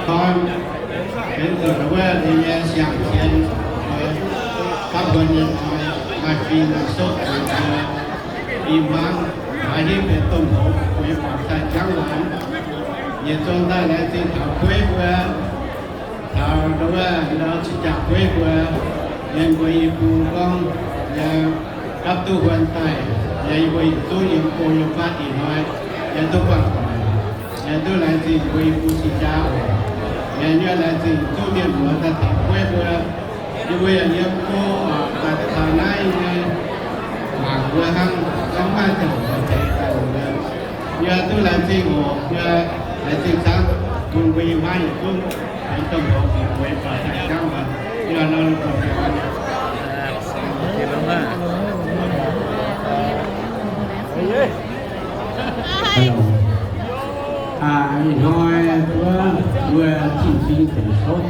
Dorn, benx zuqc wuov nyei siang-zien, gapv mbuo nyei hnoi, maaih fing maaih soqv, i hmuangv haaix hingv benx domh hoz, mbuo yie buatc daaih jangv muonz. Yietc zungv daaih laengz zingh taux kuiv mbuo, taux wuov nor cing jaa kuiv mbuo, yiem mbuo i bung gorngv, yiem gapv duqv huon daaih, yiem mbuo yietc zungv yiem go yiem fatv ih hnoi, yiem duqv buangh doic, yiem duqv laengz zingh mbuo i bung cing jaa oc. Yiem nyei laengz zingh zungv mienh muoz daaih taux kuiv mbuo, yie mbuo yaac yiem go, daaih taux naaiv nyei mangc mbuo hnangv, gorngv maaih ziangh hoc tengx daaih mbuo. Yie duqv laengz zingh oc, yie laengz zingh camv, bun mbuo i hmuangv yietc zungv benx domh hoz bieqc mbuo i buatc daaih jangv muonz. Yie nor lungh buonc Aa, ih hnoi wuov mbuo Tin-Fingx Deic-Sopv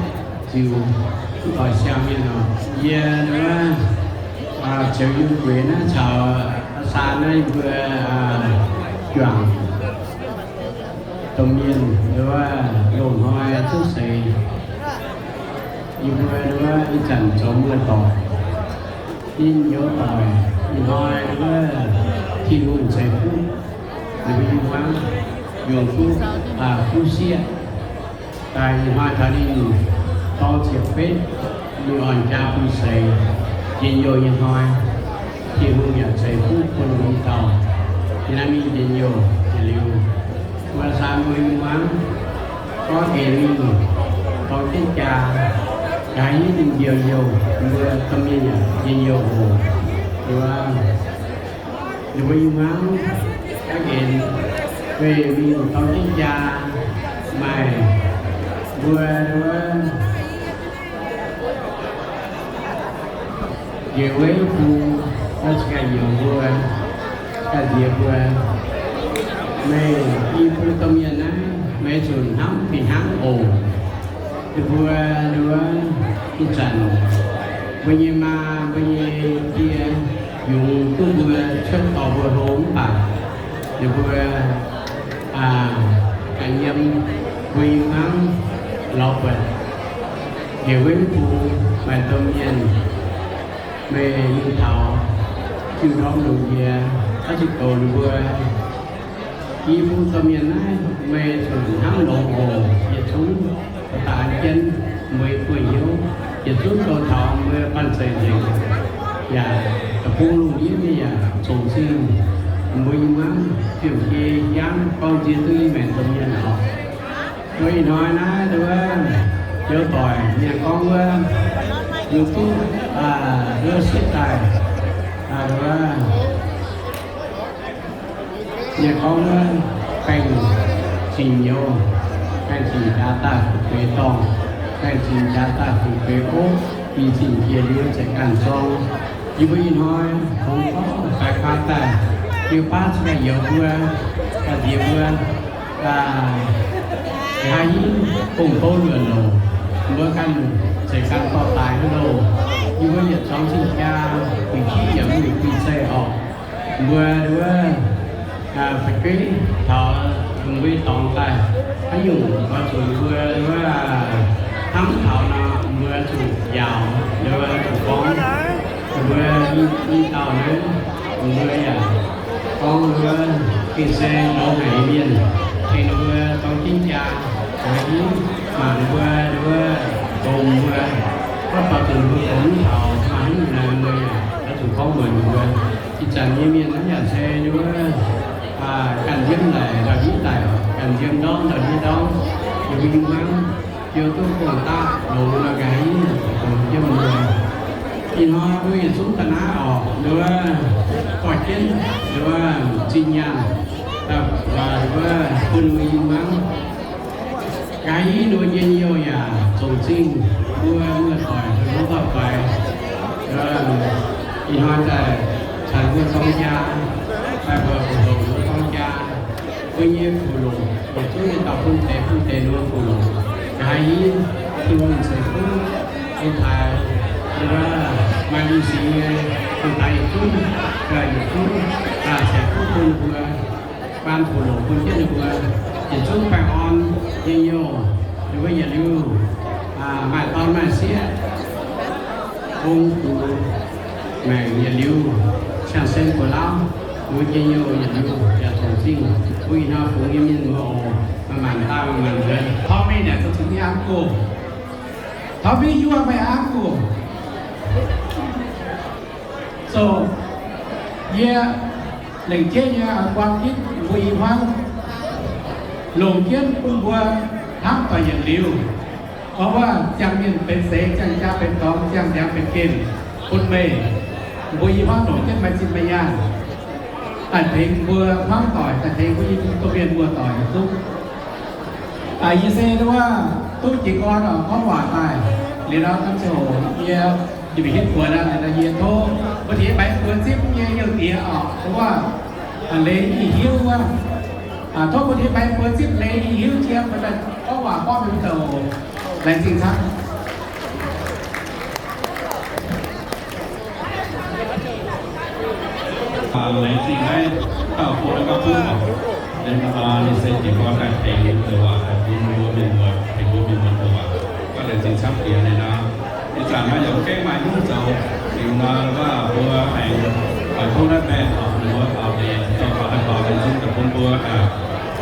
ziux mv doic siang mienh oc. Yie wuov ziouc yiem gueix naaiv caux saan naaiv mbuo juangc domh mienh wuov loz-hnoi cuotv seix. Yie mbuo wuov ih zanc zoux muoz-doic, ninh youz doic ih hnoi wuov Tin-Hungh ceix fuqv, ninh mbuo i hmuangv yungz duqv fuqv sieqv. Daaih ih hnoi taux ninh dorng ziepc betv, ninh orn jaa bun seix, njien-youh nyei hnoi, Tin-Hungh yaac ceix fuqv bun ninh dauh, ninh naaiv mingh njien-youh yietc liuz, mbuo saan mbuo i hmuangv gorngv geh mingh dorng jienv jaa, yaac hingv ninh njien-youh, mbuo domh mienh yaac njien-youh oc. Ninh mbuo i hmuangv gorngv geh weih mingh dorng jienv jaa, maaih mbuo wuov njiec weiv bung, wuov za'gengh youz mbuo, ganh nziex mbuo, meih i bung domh mienh naaiv, meih zuqc hnamv fih hnangv oc. Ninh mbuo wuov ih zanc mbuo nyei maa, mbuo nyei die yungz duqv mbuo cuotv dorh mbuo hlo mv baac ninh mbuo ganh yiem mbuo i hmuangv lorz buatc njiec weiv bung maaih domh mienh, meih mingh taux jiu ndorm lungh ndiex, oix zuqc goux ninh mbuo. I bung domh mienh naaiv, meih zuqc hnamv longx oc. Yietc zungv daaih an jienv mbuo buoz-hnyouv, yietc zungv zoux taux mbuo banh zeic nzengc, yaac deic-bung lungh ndiev nyei yaac zongc zingh mbuo i hmuangv fiem-fie hiaangv gorngv nzie duqv i maengc domh mienh oc. Mbuo ih hnoi naaiv wuov youz doic mienh gorngv wuov, yungz duqv wuov sieqv daaih, wuov mienh gorngv wuov, baengh zingh nyouz, baengh zingh jaax daaih fu'jueiv dorngh, baengh zingh jaax daaih fu'jueiv opv, i zingh jiex liuz zeiz ganh zorng. Yie mbuo ih hnoi hungx gorngv faix kuaaiv daaih, yie baav za'gengh youz mbuo, daaih nziex mbuo, nqa'haav hingv gong-bouv luonc loc, mbuo ganh zeiz ganh dorh daaih hnangv loh. Yie mbuo yietc zuangx cing-jaa, guix-qiv yaac mv luic guix zeih orqc. Mbuo wuov fu'jueiv taux mbuo dorngx daaih, haaix nyungc oix zuqc mbuo wuov hnamv taux nor, mbuo zuqc njaaux, mbuo zuqc gorngv, mbuo i dauh naaiv, mbuo yaac gorngv wuov gengh se loz-haic mienh tengx ninh mbuo dorng jienv jaa, haiz mangc ninh mbuo wuov longx mbuo, gorngv taux zuqc mbuo longx taux maaih haaix nyungc naaic mbuo yaac oix zuqc gorngv mbuox ninh mbuo. Ih zanc nyei mienh naaiv yaac se wuov ganh yiem laic ndau-hniev laic, ganh yiem ndorm ndau-hniev ndorm, yiem mbuo nyei hmuangv, yiem duqv gong-daqv longx nor, ga'haaix hingv longx jienv mbuo. Ih hnoi mbuo yietc zungv daaih naaiv orqc, nduov dorh jienv nduov zinh nyaanh, wuov bun mbuo nyei hmuangv. Ga'haaix hingv nduov njien-youh yaac zongc zingh mbuo muoz-doic, muoz-doic faix. Ih hnoi daaih caux mbuo dorng jaa, daaih mbuo fuqv-hoc dorng jaa, mbuo nyei fuqv-loqc yietc zungv nyei dauh bun deix bun deix nduov fuqv-loqc. Ga'haaix hingv Tin-Hungh ceix fuqv bun taaix, wuov maaih lingh singx nyei, bun taaix yietc zungv, yietc zungv ceix fuqv bun mbuo, baan fuqv-loqc bun jienv ninh mbuo, yietc zungv baengh orn njien-youh, Mbuo yietc liuz maaih dorn maaih sieqv, ong-gux maengc yietc liuz, siang-sen buoz-lauv, mbuo njien-youh yietc liuz yaac tongx zingh bun ih hnoi fungx nyei mienh muoz oc. Maaih maanc daaih maaih maanc nzuonx. Tov meih naaic zoux zuqc nyei an gox. Tov meih yuoqv meih an gox. So, yie lengc jeiv nyei buang gitv mbuo i hmuangv, longc jienv bun mbuo hnamv doic yietc liuz. Gorngv wuov ziangh mienh benx seix, ziangh jaa benx dorngx, ziangh ndiangx benx gemh, bun meih mbuo i hmuangv longc jienv maaih zinh maaih nyaanh daaih tengx mbuo hmuangv doic, daaih tengx mbuo i domh mienh muoz-doic yietc zungv. Yie se wuov duqv jiez gorn oc, gorngv waac daaih. Liuz nor, gan ziangh hoc yie, yie mingh hitv buonc aqv, liuz nor yie tov mbuo tengx maengx buoz zipv nyei youh diex oc, wuov, leiz i hiuv wuov. Tov mbuo tengx maengx buoz zipv leiz i hiuv jiex, mbuo daaih gorngv waac gorngv mingh daaih oc. Laengz zingh camv. Laengz zingh naaiv dauh go naaiv gauh duqv oc. Ninh se jiez gorn daaih tengx doqc waac, daaih bun mbuo mienh muoz, tengx mbuo mienh muoz doqc waac. Gauh laengz zingh camv diex ninh nor. Ih zanc naaiv yaac mv gaengh maaih hnyouv zoux, liuz nor wuov mbuo aengx oix tov naaiv baengh oc, ninh mbuo faaux deix zoux faaux daaih faaux deix nzung daaih bun mbuo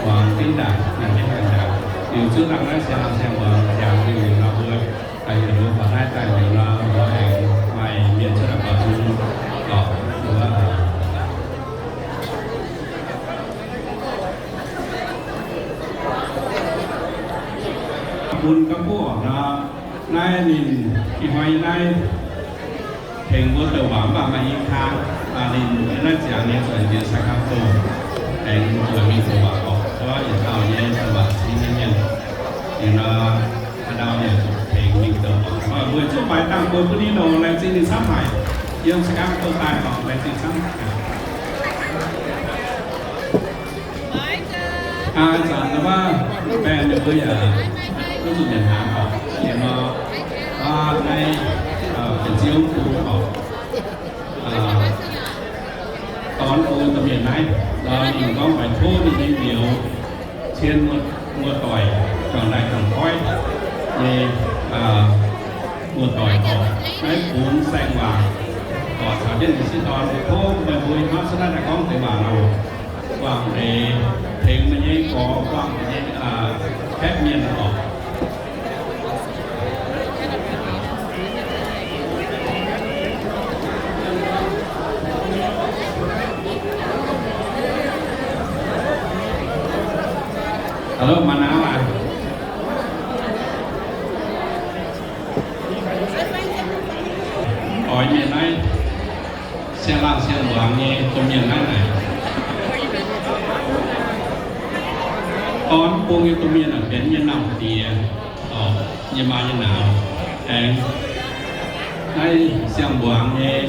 muangx dingv ndaangc, mienh jienv ndaangc. Liuz zuov dangh naaiv siang-laangh siang-muangx jangx liuz nor mbuo daaih yietc liuz faaux naaiv daaih liuz nor, mbuo aengx maaih mienh cuotv daaih faaux nzung oc. Bun gauh buoqc nor, naaiv ninh ih hnoi naaiv tengx mbuo doqc waac mv baac maaih i kang, ninh naaiv ziangx nyei zuqc njiec Sacramento, aengx zuqc mingh doqc waac oc. Gorngv yietc dauh nyei doqc waac cingx nyei mienh, ninh nor haaix ndau ninh zuqc tengx mingh doqc waac. Mbuo zuqv mbaix dangh buo bun ninh oc. Laengz zingh ninh camv haic, yiem Sacramento daaih oc. Laengz zingh camv. Ih zanc wuov baengh ninh mbuo yaac duqv zuqc mienh hnaangx oc. Liuz nor, naaiv benx Ziouv bung oc, dorn bung domh mienh naaiv, nor ninh gorngv oix tov ninh nyei nyouz cien muoz-doic, juangc daaih juangc koiv nyei muoz-doic oc. Naaiv bungx saeng-waangc oc, caux jienv ninh sieqv dorn, tov meih mbuo hnamv cuotv naaiv daaih gorngv deix waac oc. Buangh deix tengx meih nyei gorx, buangh meih nyei kaeqv mienh oc. Hello, mangc naav aac. Oix mienh naaiv siang-laangh siang-muangx nyei domh mienh naaiv naaic. Dorn bung nyei domh mienh naaic benx mienh namh diex, nyei maa nyei nauz. Aengx naaiv siang-muangx nyei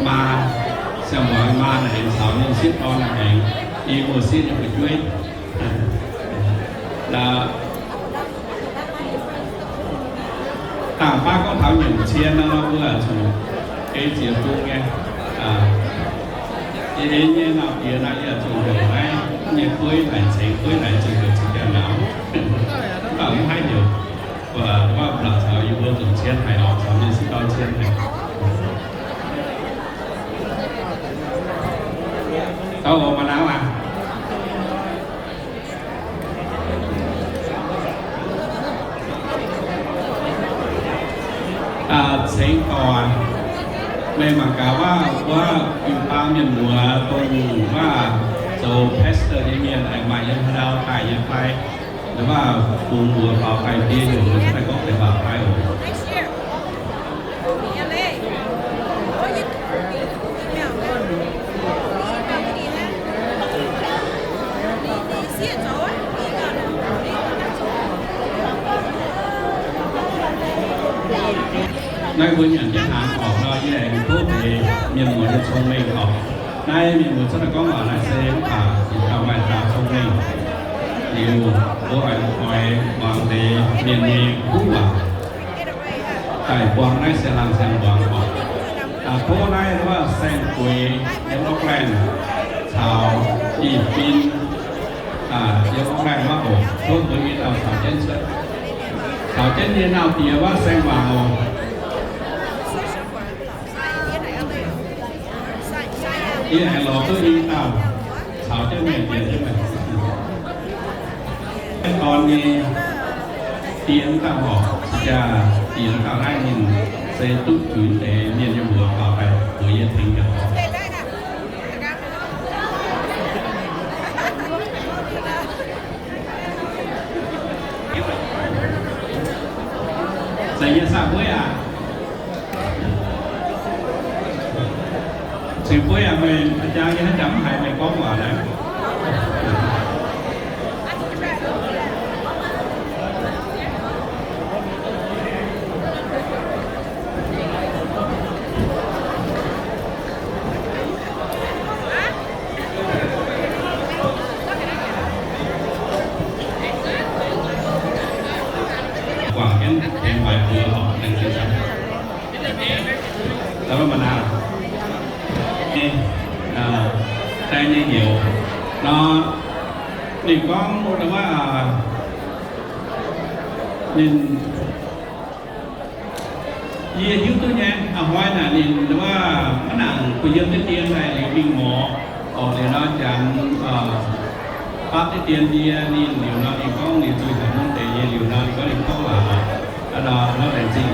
maa, siang-muangx nyei maa naaic aengx caux ninh sieqv dorn naaic aengx i muoz-sieqv nyei fu'jueiv. Dangh baav gorngv taux nyungc cien nor, mbuo zuqc ei ziex bung nyei. Ei nyei nauz diex naaiv yie zuqc heuc naaiv nyei gueiv naaic ceix gueiv naaic zuqc heuc ziex jauv nauz. Mv baac mv haih heuc, mv baac mv baac caux yie mbuo zuqc cien haic oc, caux mienh sieqv dorn cien haic. Dauh oc, mangc naav aac. Cengx dorc, meih mangc gaax waac, wuov jiu-baang mienh muoz dongh waac zoux pastor nyei mienh aengx maaih yiem haaix ndau daaih nyei fai? Waac bungx mbuox faaux daaih ndie heuc mbuo cuotv daaih gorngv deix waac fai oc. Naaiv mbuo nyanc jienv hnaangx oc, nor yie aengx tov deix mienh muoz nyei cong-mengh oc. Naaiv mienh muoz cuotv daaih gorngv waac naaiv se mv baac yietc dauh maaih dauh cong-mengh. Liuz mbuo oix, oix muangx deix mienh nyei kuv waac daaih buang naaiv siang-laangh siang-muangx oc. Tov naaiv wuov saeng-gueix yiem Oakland caux Ih Fin, Yie gorngv daaih maiv oc, tov mbuo i dauh caux jienv cuotv. Caux jienv yie nauz diex wuov saeng-waangc oc. Yie aengx lorz duqv i dauh caux jienv mienh diex jienv meih. Dorn nyei die mv dauh horpc, jaa, diex dauh naaiv ninh se duqv zuiz deix mienh nyei mbuox faaux daaih mbuox yie tengx yaac horpc. Zeiz nyei saah, Hueiv aac? Cingx Hueiv aac, meih jangx nyei hnangv jangx mv haiz meih gorngv waac naaiv. Guangc jienv tengx waaic mbuo horpc laengz zingh camv. Daaih mv baac naaiv, daaih nyei heuc nor, ninh gorngv wuov, ninh Yie hiuv duqv nyei, a'hnoi naaic ninh wuov maiv nangc kuh yiem diqv dien daaih liuz mingh morz, orqc, liuz nor Janx bapv diqv dien ndie ninh liuz nor ninh gorngv ninh zuqc haaix mun deix nyei liuz nor ninh gorngv ninh gorngv waac. Aa, nor laengz zingh,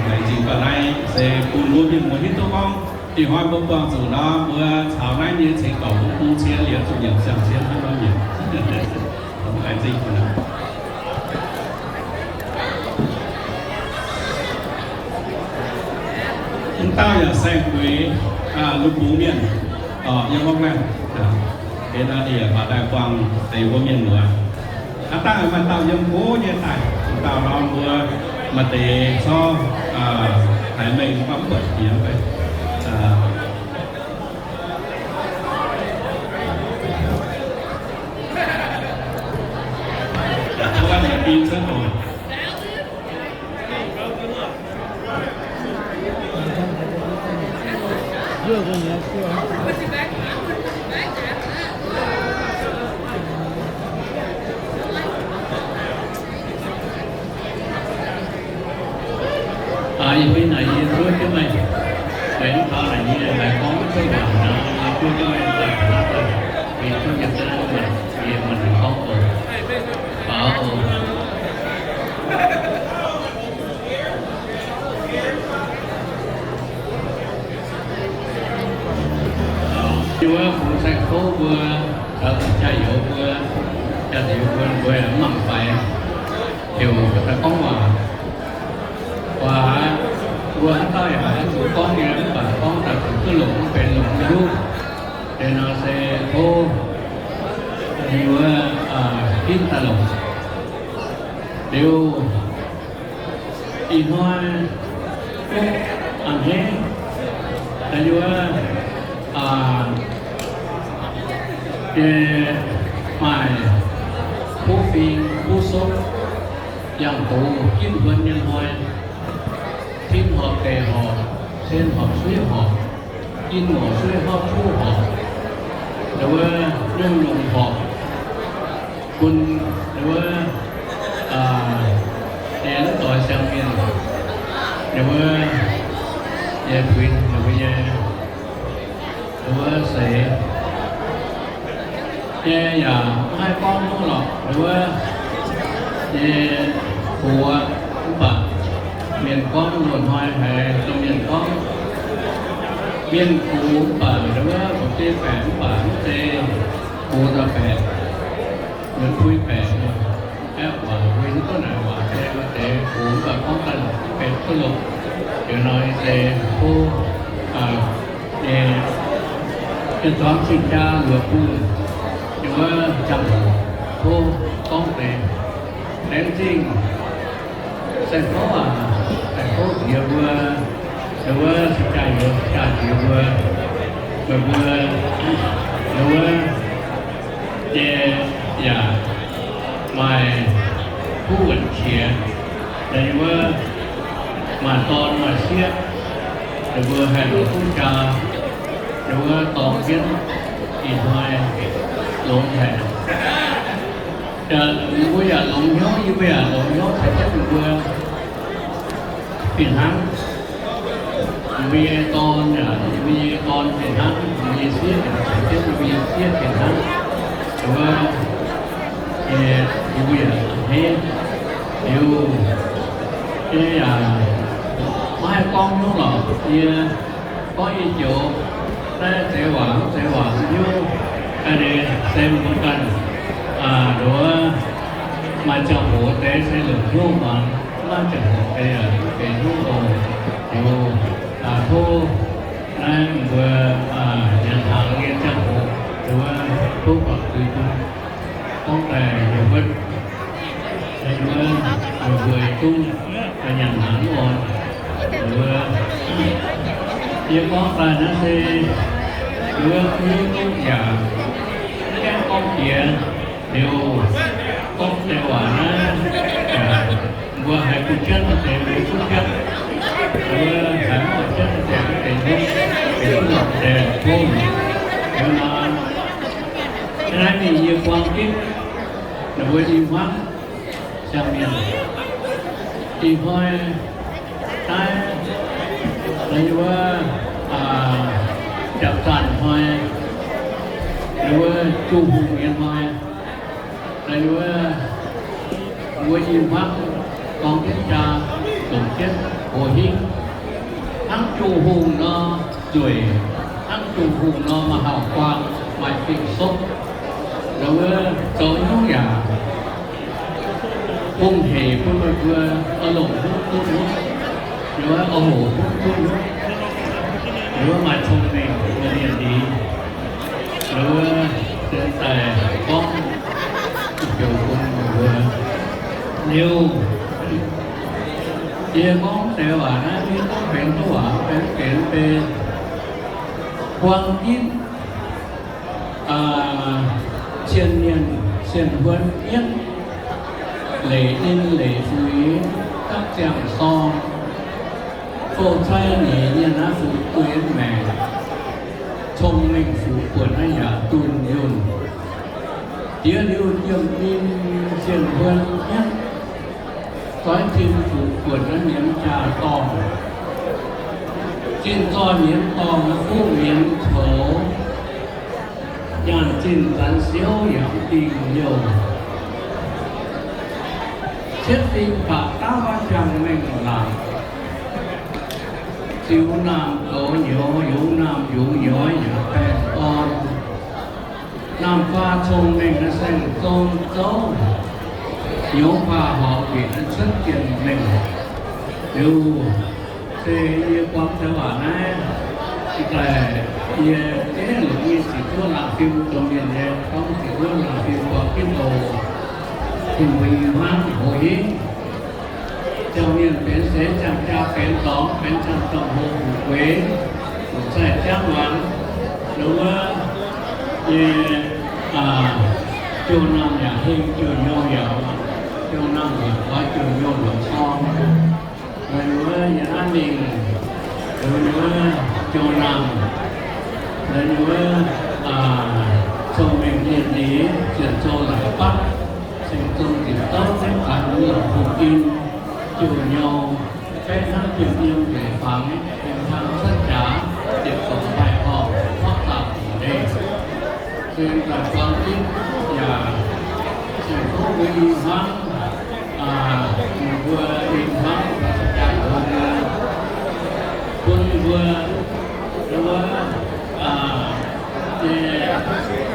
laengz zingh baac naaiv se bun mbuo mienh muoz hiuv duqv gorngv ih hnoi mbuo buangh zuqc nor mbuo caux naaiv nyei ceix dorngc mbuo bung cie liuz zuqc nyanc siang-zien hnangv nor nyanc. Laengz zingh. M'dauh yaac saeng-kueix, lungh bungx mienh, yiem wuov maengh, eix naaiv yaac maaih daaih buangh deix mbuo mienh muoz. Aav dangh maaih dauh yiem gouv nyei daaih, m'dauh nor mbuo maaih deix zorqv haiz mengh mv baac mv buatc jiex. Yie fai naaic yie zuov jienv meih, meih mv taux naaic yie laengz gorngv mv cuotv waac nor, yie zuov jienv meih daaih, yie zuov jienv meih, yie maaih ziex gorngv oc. Faaux oc. Yie wuov fungx saeng-kouv mbuo, caux jaa-youz mbuo, jaa-diex mbuo, mbuo mv mangc faix, heuc daaih gorngv waac. Waac mbuo haaix dauh yaac oix zuqc gorngv nyei, mv baac gorngv daaih zuqc duqv longc mv benx longc mv hiuv. Deix nor se tov yie wuov ginv daaih longc. Liuz ih hnoi duqv a'hneiv daaih yie wuov nyei maaih kuv fing kuv sopv, yangh doz ginv huon nyei hnoi, tin horpc deic horpc, cien horpc suiv horpc, ginv ngorc suiv horpc kuv horpc, ndau wuov nyungc-nyungc horpc, bun ndau wuov nyei mv doix siang-mienh, ndau wuov nyei puix, ndau wuov nyei, ndau wuov seix nyei yaac mv haih gorngv hnyouv lorqc, ndau wuov nyei gox mv baac mienh gorngv loz-hnoi haiz dongh mienh gorngv mienh gox mv baac ndau wuov mbu'ziex baeqc mv baac mv zeiz gox daaih baeqc, mienh puix baeqc nor, aeqv, waac mbuo hiuv duqv naaic waac se maaih deix gox mv baac gorngv daaih benx duqv longc. Liuz nor se tov nyei, yietc zuangx cing-jaa luoqc bung, yiem wuov ziangh hoc tov gorngv deix. Laengz zingh. Saeng-kouv aac, saeng-kouv jiex mbuo, ndau wuov cing-jaa youz jaa jiex mbuo, meih mbuo, ndau wuov nyei yaac maaih kuv wuonc qiex, ndau wuov maaih dorn maaih sieqv, meih mbuo haih lorz duqv jaa, ndau wuov dorng jienv ih hnoi longx haic. Yie mbuo yaac longx hnyouv, yie mbuo yaac longx hnyouv caux jienv ninh mbuo fih hnangv. Mbuo nyei dorn yaac, mbuo nyei dorn fih hnangv, mbuo nyei sieqv yaac caux jienv mbuo nyei sieqv fih hnangv. Wuov, yie mbuo yaac hneiv liuz, yie yaac maiv haih gorngv hnyouv lorqc. Yie gorngv yie joux naaiv deix waac, deix waac hnyouv ga'naaiv se mbuo ganh nduov maaih ziangh hoc deix se longc hnyouv muangx, maaih ziangh hoc deix mv benx hnyouv oc. Liuz, tov naaiv mbuo nyanc hnaangx nyei ziangh hoc, nduov tov guangc zuiz bun gorngv daaih yiem wuov, yiem wuov, meih mbuo zungv nyanc hnaangx orn. Nduov, yie gorngv daaih naaiv se nduov hiuv duqv yaac mv gaengh gorngv jiex. Liuz, gorngv deix waac naaiv, mbuo haiz bun jienv deix mbuo duqv jienv, mbuo haiz mv bun jienv deix mv benx hnyouv, benx duqv lorqc deix tov. Liuz nor, naaiv mingh yie buang ginv ninh mbuo i hmuangv ziangh mienh. Ih hnoi naaiv, wuov, jangx zanc hnoi, wuov juqv hungh nyei hnoi, wuov, mbuo i hmuangv dorng jienv jaa, longc jienv hoz hingv. Hnangv juqv hungh nor nzueic, hnangv juqv hungh nor maaih hauv-guaang, maaih fing-sopv. Wuov zoux hnyouv yaac bun hec bun meih mbuo oix longc hnyouv duqv hnyouv, wuov oix hoqc hnyouv duqv hnyouv, wuov maaih cong-mengh, maaih mienh liz. Wuov se daaih gorngv joux bun meih mbuo. Liuz, yie gorngv deix waac naaiv mv benx duqv waac, benx benx benx buang ginv cien mienh cien huon yietv, leic ninh leic zuiz, gapv ziangh sorng, bouh cai nyeic nyienh naaiv fu'jueiv maengc, cong-mengh fu'jueiv buonc naaiv yaac dunh yunh. Jiex liuz jiem ninh cien huon yietv, zoix tin fu'jueiv buonc naaiv mienz jaa-dorngh. Zinh zorh mienz dorngh naaiv fuqv mienz coux, nyaanh zinh zanc siouv yaac mv dingh youh. Cietv dingh baac daav wuov ziangh mengh laangc. Ziux naamh goux nyouz, yungz naamh yungz nyouz yaac baengh orn. Naamh faah cong-mengh naaiv saeng-zong zouv, nyouz faah horpc njiec naaiv cuotv jien-mengh. Liuz, se yie buang deix waac naaiv, daaih yie gengh longc nyei ziqc zuoqv laangh fim domh mienh nyei gorngv ziqc zuoqv laangh fim buang ginv oc. Bun mbuo i hmuangv hoz hingv. Ziangh mienh benx seix ziangh jaa benx dorngx, benx ziangh dorngh hlo fu'jueiv, longc zaih ziangv muangx, nduov nyei, jouh naamh yaac heng, jouh nyouh yaac, jouh naamh yaac oix jouh nyouh longc corng. Nduov yie naaiv mingh, nduov jouh naamh, nduov cong-mengh mienh liz, zienc zouv laaix batv, ceng zong ziepc douv, zengv gaax nduov longc hungh in, jouh nyouh, baeqv hnangv jiem yiem nzueic fangx, yiem hnangv cuotv jaax, ziepc fongc mbaih horngh, hopv zaangc hungh ndeic. Sen daaih buang ginv yaac saeng-kuv mbuo i hmuangv, mbuo i hmuangv jaa-youz mbuo, bun mbuo, mbuo, nyei,